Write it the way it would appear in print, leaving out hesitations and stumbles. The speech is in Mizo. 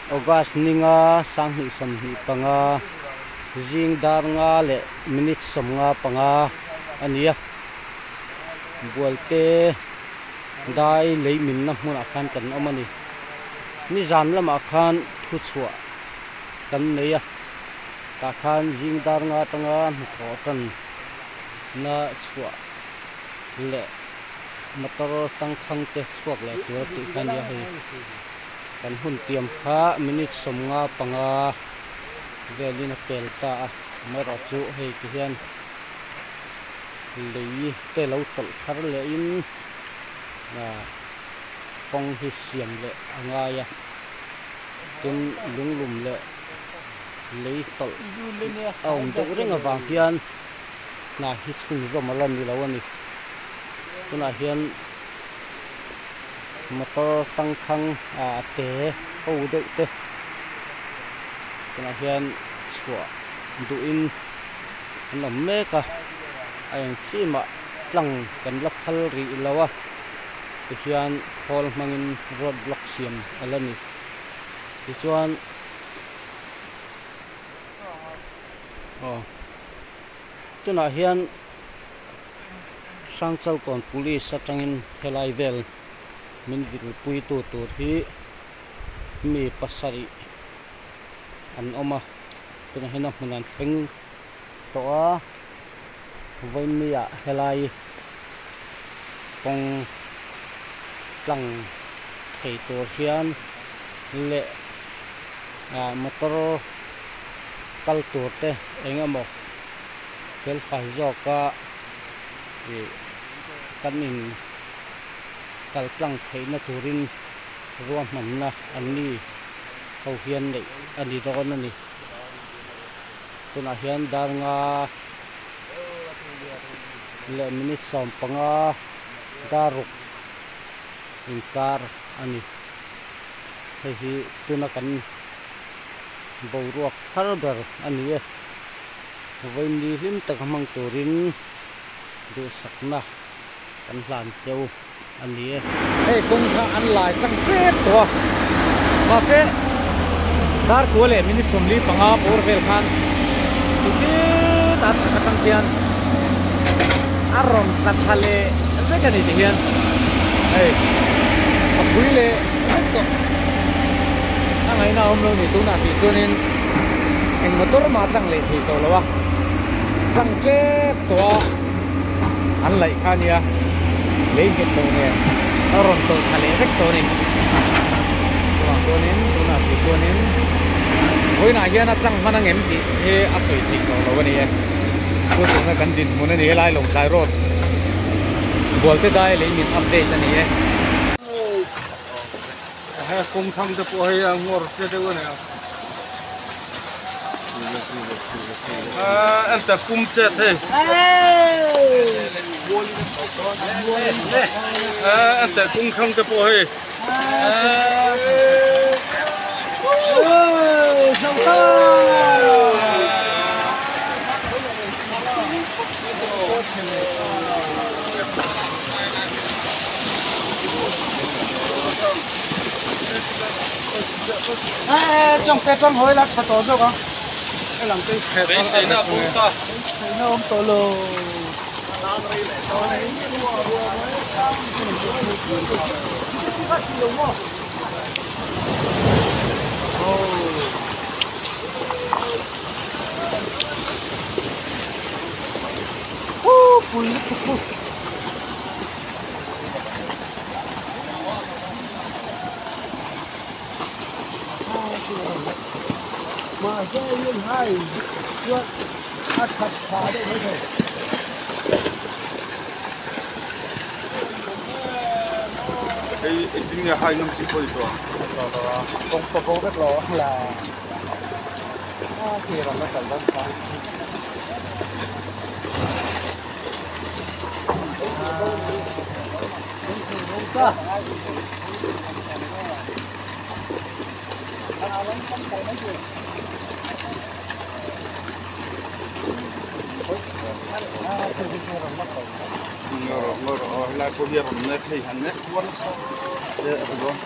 August ninga sanghnih sawmhnih panga zing dar nga leh minute sawmnga panga a ni a bualte dai lei minna hmunah khan kan awm a ni nizan lamah khan thuchhuah kan nei a tah khan zing dar nga atanga hnathawh tan na chhuah leh motor tangkhang te chhuak leh tur tih kha a ni a hei. Kan hun tiam kha minute sawmnga panga velin a pel ta a, amaherawh chu hei ti hian lei te lo tawlh thar lehin kawng hi siam leh a ngai a, tin lunglum leh lei tawlh a awm deuh reng avang hian hna hi chhunzawm a la ni lo a ni. Tunah hian. Motor tangkhang ah te ho deuh te tunah hian chhuah duhin an awm mek a a eng chi mah tlang kan la phal rih lo a tihian khawl hmangin road block siam a la ni tichuan aw tunah hian. Hrangchalkawn Police atangin helai vel min vilpuitu tur hi mi pasarih an awm a, tunah hian a hmun an thleng tawh a, vawiinniah helai kawng tlang thei tur hian leh ah motor kal tur te eng emaw felfai zawka ih kan in kal tlang theihna turin ruahmanna an ni ho hian neih a ni dawn a ni. Tunah hian dar nga leh minute sawm panga dar ruk inkar a ni. Hei hi tuna kan boruak thar ber a ni e. Vawiinni hlim taka hmang turin duhsakna kan hlan cheu a ni e. Hei kawng kha an lai tlang tep tawh a, mahse Darkua leh minute 45 bawr vel khan tikhetah chhak atang khian a rawn tla thla leh vek a ni ti hian hei a pui leh vek tawh a ngaihna a awm lo ni tunah tih chuanin. Eng motor mah tlang leh thei tawh lo a, tlang tep tawh a an laih kha ania, lei nghet lo nen a rawn tawlh thla leh vek tawh a ni. Chuvang chuanin tunah tih chuanin vawiinah hian a tlang hman ang em tih hi a sawi theih tawh lo a ni e. Chu tuna kan dinhmun a ni e, lai Lawngtlai Road Bualte dai lei min update a ni e. He kawng thlang te pawh hei a ngawr che deuh a ni a. Aaa enta pum chet hei. Aaa enta kawng thlang te pawh hei. Hei engtin nge hai ngam chi pawh ni tawh helai pawh hi a rawn nek hei han nek kual nasa te a ni dawn.